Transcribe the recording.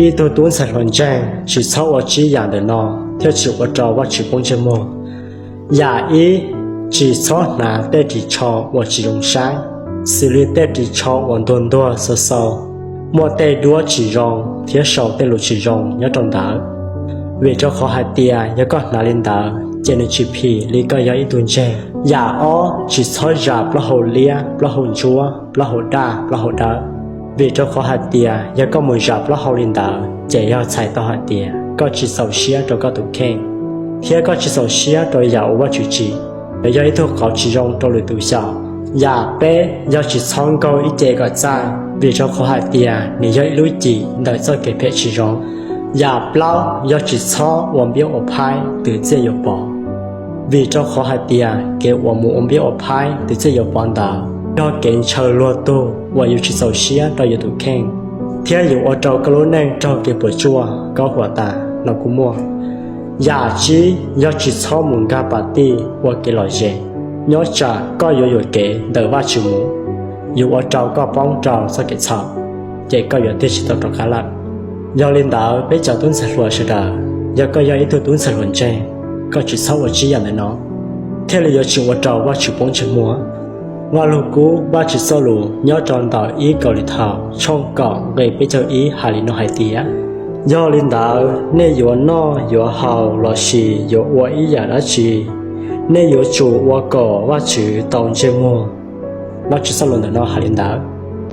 Ib tug tub ntxhais hluas ntseeg, tsis txhob ua tsib yam ntawm no, thiaj tsis ua rau Vajtswv poob ntsej muag. Yam ib, tsis txhob hnav tej ris tsho uas tsis zoo saib, xws li tej ris tsho uas ntuag ntuag xau xau, muaj tej duab tsis zoo thiab sau tej lus tsis zoo nyob rau ntawd, vim rau qhov hais tias yog koj hnav li ntawd ces nws tsis phim li koj yog ib tug ntseeg. Yam ob, tsis txhob zas plaub hau liab, plaub hau ntsuab, plaub hau daj, plaub hau dawb, vim rau qhov hais tias yog koj mus zas plaub hau li ntawd ces yog txhais tau hais tias koj tsis txaus siab rau koj tus kheej, thiab koj tsis txaus siab rau yam uas Vajtswv tsim, nws yog ib tug qauv tsis zoo rau lwm tus xyaum. Yam peb, yog tsis txhob nkaug ib ce kom txaij, vim rau qhov hais tias nws yog ib lub cim ntawm txoj kev phem tsis zoo. Yam plaub, yog tsis txhob ua npiab ua phaib twv txiaj yuav pov, vim rau qhov hais tias kev uas mus ua npiab ua phaib twv txiaj yuav pov ntawd yog kev ntshaw luag tug uas yus tsis txaus siab rau yus tus kheej, thiab yuav ua rau koj lub neej raug kev puas tsuaj, koj huam tas no kuj muaj. Yam tsib, yog tsis txhob mus nkag pas tij ua kev lom zem, nyob tsam koj yuav yuam kev ntawm Vajtswv mus, yuav ua rau koj poob rau txoj kev txhaum, ces koj yuav tig tsis tau rov qab lawm. Yog li ntawd peb cov tub ntxhais hluas sawv daws, yog koj yog ib tug tub ntxhais hluas ntseeg, koj tsis txhob ua tsib yam ntawm no, thiaj li yuav tsis ua rau Vajtswv poob ntsej muag. Vaj lug kub Vajtswv txoj lus nyob rau ntawm ib Kaulithaus tshooj kaum nqe peb caug ib hais li no hais tias, yog li ntawd nej yuav noj yuav haus lossis yuav ua ib yam dab tsi, nej yuav tsum ua kom Vajtswv tau ntsej muag. Vajtswv txoj lus ntawm no hais li ntawd.